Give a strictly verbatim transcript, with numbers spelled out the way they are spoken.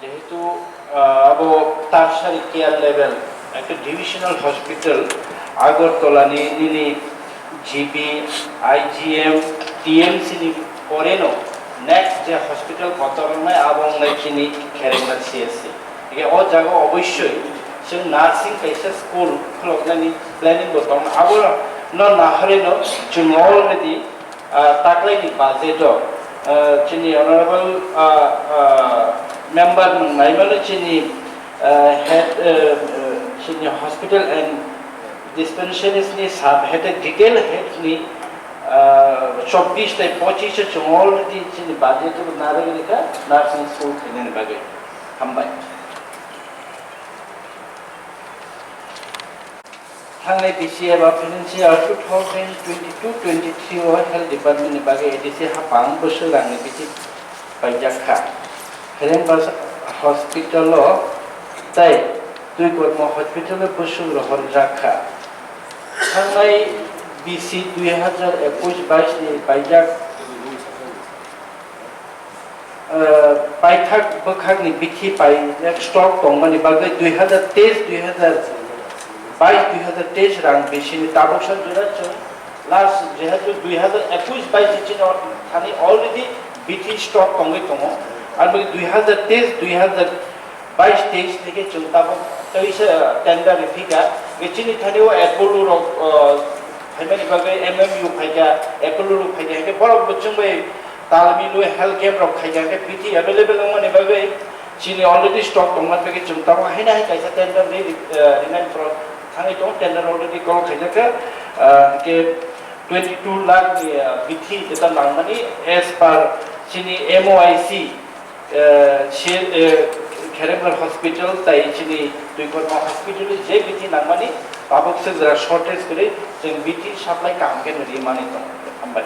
Jehetu, ah, abo tertiary care level, ekta divisional hospital, Agartala ni nini G B, I G M, T M C ni pore no next je hospital kotor wngnai abo wngnai chini Kherengbar C S C. Hingke o jaga obossoi chwng nursing kaisa school khuloknani planning bo tong, abo no naharwi no chwng already ah, taklaini budget o, ah, chini honorable, ah, ah, member nwng naimano chini, ah, head, ah, ah, chini hospital and dispensaries ni sub head, detail head ni, ah, chobbish tai pochish o chwng already chini budget o narwgwi rikha nursing school khainani bagwi. Hambai. Thangnai B C F o financial two thousand twenty-two twenty-three o Health Department ni bagwi A D C hapang bwswk rangni bithi paijak kha. Kherengbar Hospital o tei Twikormo Hospital o bwswk rohorjak kha. Thangnai B C dui hazar ekush bais ni paijak, eh, paithak bwkhakni bithi paijak stock tongmani bagwi dui hazar teis, dui hazar bais, dui hazar teis rang bisini tabuk sa jora chwng last jehetu dui hazar ekush bais ni chini thani already bithi stock tongwi tongo. Ar bagwi dui hazar teis, dui hazar bais teis theke chwng tabuk tei se tender rifika. Chini thani o Apollo rok, eh, phaimani bagwi M M U phaika, Apollo rok phaika, hingke borok bo chwng bai talmi lwi health camp rok khaika, hingke bithi available wngmani bagwi chini already stock tongmani bagwi chwng tabuk haino hai kaisa tender ri, eh, rinani pro thangwi tongo, tender already call khaijakha, eh, hingke twenty two lakh ni, eh, bithi jeta nangmani as per chini M O I C, eh, si, eh, Kherengbar Hospital tai chini Twikorma Hospital je bithi nangmani tabuk se jora shortage kwrwi chwng bithi supply kaham khe nw rimani tongo. Hambai.